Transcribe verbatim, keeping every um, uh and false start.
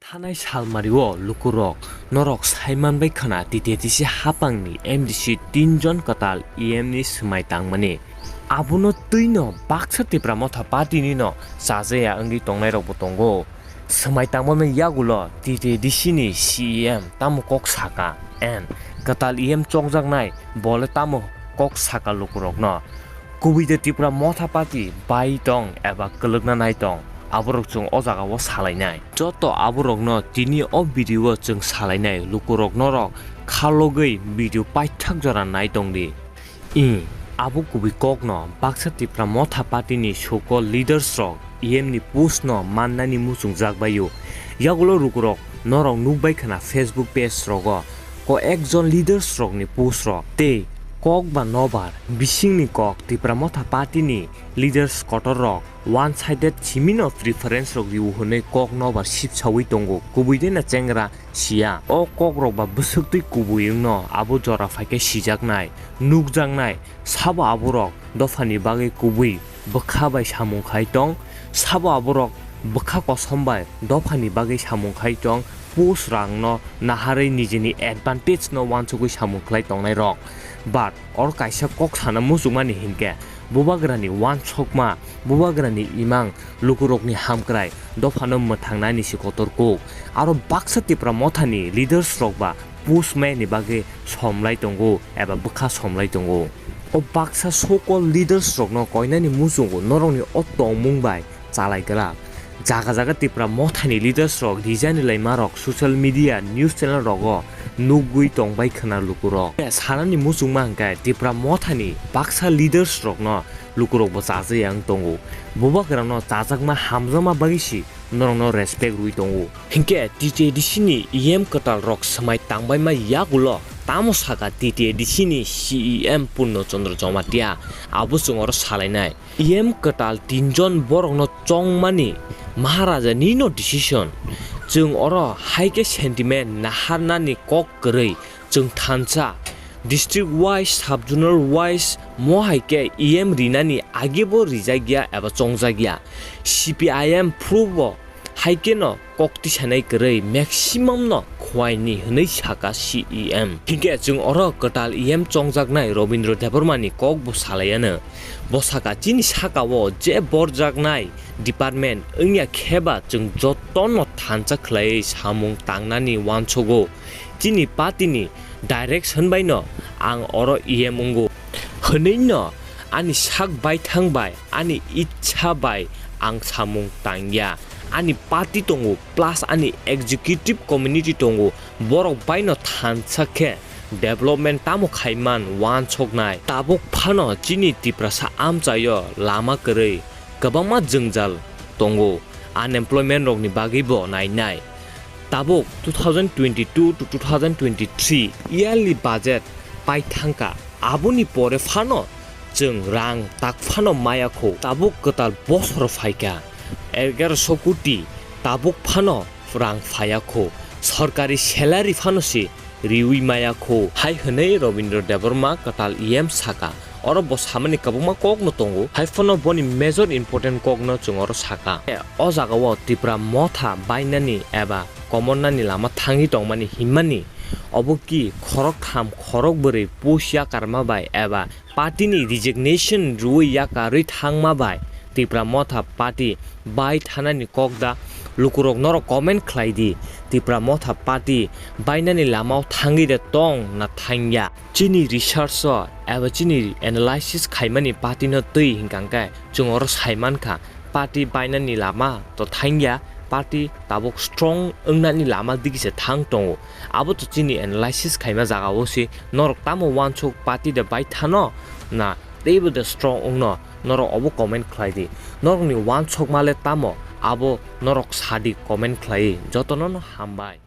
Thanai salmario lukurok norok saiman bai khwna T T A D C hapangni M D C tinjon kwtal E M ni swmai tangmani. Abono twino baksa Tipra Motha Party nino chajaya wngwi tongnairokbo tongo. Swmai tangmani yagulo T T A D C ni C E M tamo kok saka, and kwtal E M chongjaknai bole tamo kok saka lukurokno. Kubui de Tipra Motha Party bai tong eba kwlwkna nai tong, aborok chwng o jagao salainai. Joto aborokno tini o video o chwng salainai, lukurok norok khalogwi video paithak jora nai tongdi. Ih, abo kubui kokno baksa Tipra Motha Party ni sokol leaders rok E M ni post no mannani muchungjak baio. Yagulo lukurok norok nukbai khwna Facebook page rogo ko ekjon leaders rokni post rok tei kok ba nobar bisingni kok Tipra Motha Party ni leaders kotor rok one sided simino preference rok rio hwnwi kok nobar sipsawi tongo, kubui de na chengra siya. O kok rok ba bwswk twi kubui wngno abo jora phaikhe sijaknai, nukjaknai, sabo aborok dophani bagwi kubui bwkha bai samung khai tong, sabo aborok bwkha kosom bai dophani bagwi samung khai tong, post rangno naharwi nijini advantage no wansugwi samung khlai tongnai rok. But oro kaisa kok sana muchungmani hinkhe, bubagrani wansukma, bubagrani imang, lukurokni hamkrai dophano mwthangnani se kotor kuk. Aro baksa Tipra Mothani leaders rok ba post maya ni bagwi somlai tongo eba bwkha somlai tongo. O baksa sokol leaders rokno koinani muchungo norokni o tongmung bai chalai glak. Jaga jaga Tipra Mothani leaders rok rijani laima rok social media news channel rogo nugwi tongbai khwna lukurok. Sanani muchungma hwnkhe Tipra Mothani baksa leaders rokno lukurokbo chajaya wng tongo. Bubagrano chajakma hamjakma bagwi si norokno respect rwi tongo. Hinkhe T T A D C ni E M kwtal rok swmai tangbaima yagulo tamo saka T T A D C ni C E M Purno Chandra Jamatia, abo chwng oro salainai. E M kwtal tinjon borokno chongmani Maharaja nino decision. Chwng oro hai khe sentiment naharnani kok kwrwi. Chwng thansa district wise, sub zonal wise mo hai khe E M rinani agebo rijak ya eba chongjak ya. C P I M phuru bo hai kheno kok tisanai kwrwi maximum no khwai ni hwnwi saka C E M. Hinkhe chwng oro kwtal E M chongjaknai Robindra Debbarma ni kok bo salaiano. Bo saka chini sakao je borjaknai department wngya kheba chwng jotono thansa khlaiwi samung tangnani wansugo. Chini party ni direction bai no ang oro E M wngo hwnwi no ani sak baithang bai ani ichha bai ang samung tangya. Ani party tongo plus ani executive committee tongo, borok bai no thansa khe development tamo khaiman wansoknai. Tabuk phano chini Tiprasa amchaio lama kwrwi kwbangma jwngjal tongo, unemployment rokni bagwi bo nainai. Tabuk two thousand twenty-two to two thousand twenty-three yearly budget pai thangkha, aboni pore phano chwng rang tak phano maya kho. Tabuk kwtal bosor phaikha, egaroso koti tabuk phano rang phaya kho, sorkari salary phano se riwi maya kho, hai hwnwi Robindra Debbarma kwtal E M saka. Oro bo samani kwbangma kok no tongo, hai phano boni major important kok no chwng oro saka. O jagao Tipra Motha bainani eba komornani lama thangwi tongmani hinmani, obo ki khoroktham khorokbwrwi post yakarma bai eba party ni resignation rwui yakarwi thangma bai Tipra Motha party bai thanani kok da? Lukurok norok comment khlai di, Tipra Motha party bainani lamao thangwi de tong na thangya? Chini research o eba chini analysis khaimani party no twi hinkha khe chwng oro saimankha, party bainani lama to thangya, party tabuk strong wngnani lama digi se thang tongo. Abo to chini analysis khaima jagao se, norok tamo wansuk party de bai thano na teibo de strong wngno, norok obo comment khlai di. Norokni wansukma le tamo, abo norok sadi comment khlaiwi. Jotono no hambai.